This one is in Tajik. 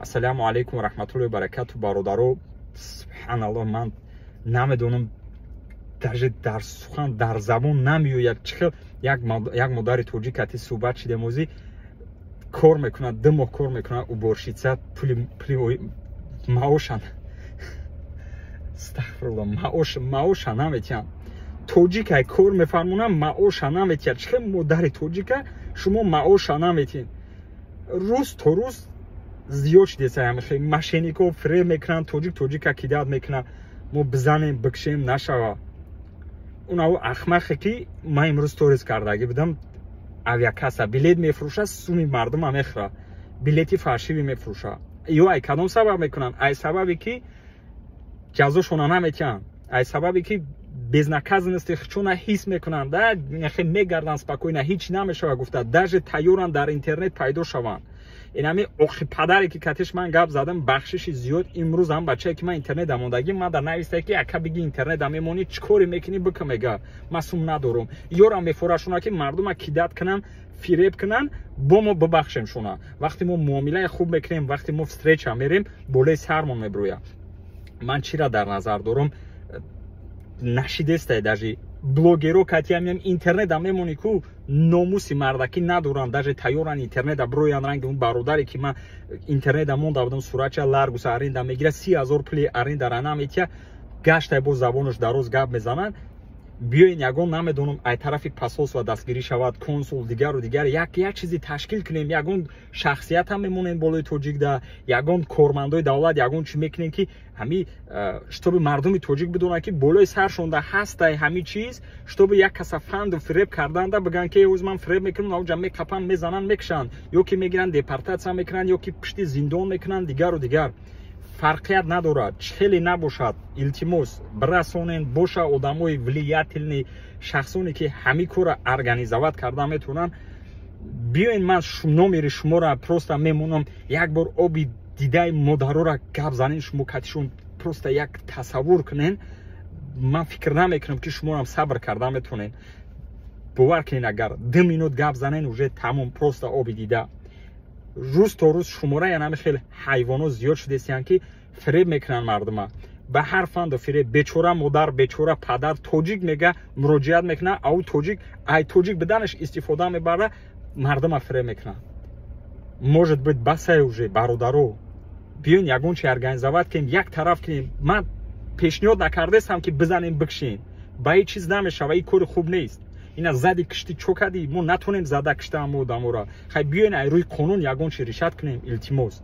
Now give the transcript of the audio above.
Ассалому алайкум ва раҳматуллоҳи ва баракату, бародаро. Субҳаналлоҳ, ман намедонам, даже дар сухан, дар забон намеояд, чӣ хел як модари тоҷик ати суҳбат шидем. Озӣ кор мекунад, 2 моҳ кор мекунад, уборщица, пули маошан, астағфирулло, маоша наметиҳанд. Тоҷикай, кор мефармонам, маоша наметиҳад. Чӣ хел модари тоҷика шумо маоша наметиҳед? Рӯз то рӯз зиёд шидеса мошенник о, фиреб мекунанд, тоҷик тоҷика кидать мекунад. Мо бизанем, бикшем, нашава. Унав ахмақе, ки ман имрӯз сторис кардагӣ будам, авиакасса билет мефурӯша, суми мардума мехӯра, билети фальшивый мефурӯша. Ё ай кадом сабаб мекунанд? Ай сабабе, ки ҷазошона наметиҳанд, ай сабабе, ки безнаказанности хичона ҳис мекунанд, мегарданд спокойно, ҳеҷ намешава гуфта, даже тайёранд дар интернет пайдо шаванд. Инами охи падаре, ки катиш ман гап задам, бахшиши зиёд. Имрӯз ҳам бачае, ки ман интернет мондагӣ, ман дар нависта, ки ака, биги, интернет мемонӣ, чӣ коре мекунӣ, бика. Мега, ман сум надорум. Ёрам мефорашона, ки мардума кидать кунанд, фиреб кунанд. Бо мо бибахшем шуна. Вақте мо муомилаи хуб мекунем, вақте мо встреча мерем, болои сармон мебирояд. Ман чира дар назар дорам? Нашидестай, даже блогеро катиам интернета мемонӣ ку, номуси мардакӣ надоранд, даже тайёранд интернета бироянд. Ранги он бародаре, ки ман интернета монда будам суратча, Ларгуса аренда мегира, 30 000 пули арендара наметия, гаштай, бо забонаш дароз гап мезананд. Биёен, ягон, намедонам, ай тарафи посольство дастгирӣ шавад, консул, дигару дигар, як чизе ташкил кунем, ягон шахсиятам мемонем болои тоҷикда, ягон кормандои давлат, ягон чӣ мекунем, ки ҳами, чтобы мардуми тоҷик бидонанд, ки болои саршонда ҳастай ҳами чиз, чтобы як каса фанду фиреб карданда бигӯянд, ки ӯз ман фиреб мекунам, ауҷа мекапанд, мезананд, мекушанд, ё ки мегиранд, депортатсия мекунанд, ё ки пушти зиндон мекунанд, дигару дигар. Фарқият надорад, хеле набошад. Илтимос, бирасонен, боша одамои влиятельный, шахсоне, ки ҳамин корро организовать карда метавонанд. Биёен, ман номери шуморо просто мемонам, як бор оби дидаи модарора гап занен шумо катишон, просто як тасаввур кунен. Ман фикр намекунам, ки шумоам сабр карда метавонен. Бовар кунен, агар 2 минут гап занен, уже тамом, просто оби дида. Рӯз то рӯз шумораи янами хеле ҳайвонот зиёд шудесиянд, ки фиреб мекунанд мардума ба ҳар фанду фиреб. Бечора модар, бечора падар тоҷик мега, муроҷиат мекунад, ау тоҷик ай тоҷик биданаш истифода мебара, мардума фиреб мекунад. Может быть, басай уже, бародаро. Биён, ягон чи организовать кунем, як тараф кунем. Ман пешниҳод накардестам, ки бизанем, бикшем. Ба ҳеҷ чиз намешава, ин кори хуб нест. Ина зади, кишти, чо кардӣ? Мо натонем зада кишта ҳама одаморо. Хай, биёен, ай рӯи қонун ягон чи решать кунем, илтимос.